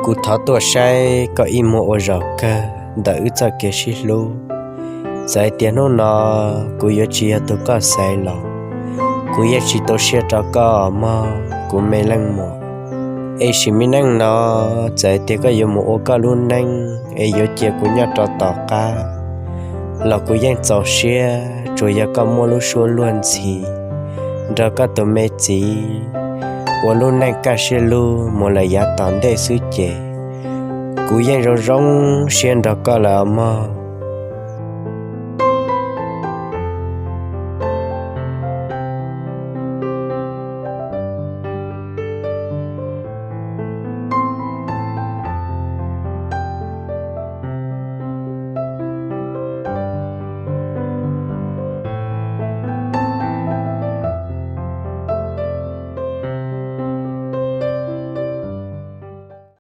Kuv thov tuaj saib koj ib muag ua zaum kawg ntawm wb txoj kev sib hlub. Txawm hais tias hnub no kuv yuav tsis yog tus koj xaiv los, kuv yeej tsis tu siab rau koj mog kuv me leej muam. Es sim me neej no, txawm hais tias koj yuav mus ua koj lub neej es yuav cia kuv nyob rau tom qab los kuv yeej txaus siab, tsuas yog koj muaj lub suab luag ntxhi nrog koj tus me txiv ua lub neej kaj siab lug mus lawm yav tom ntej xwb ces kuv yeej zoo zoo siab nrog koj lawm mog.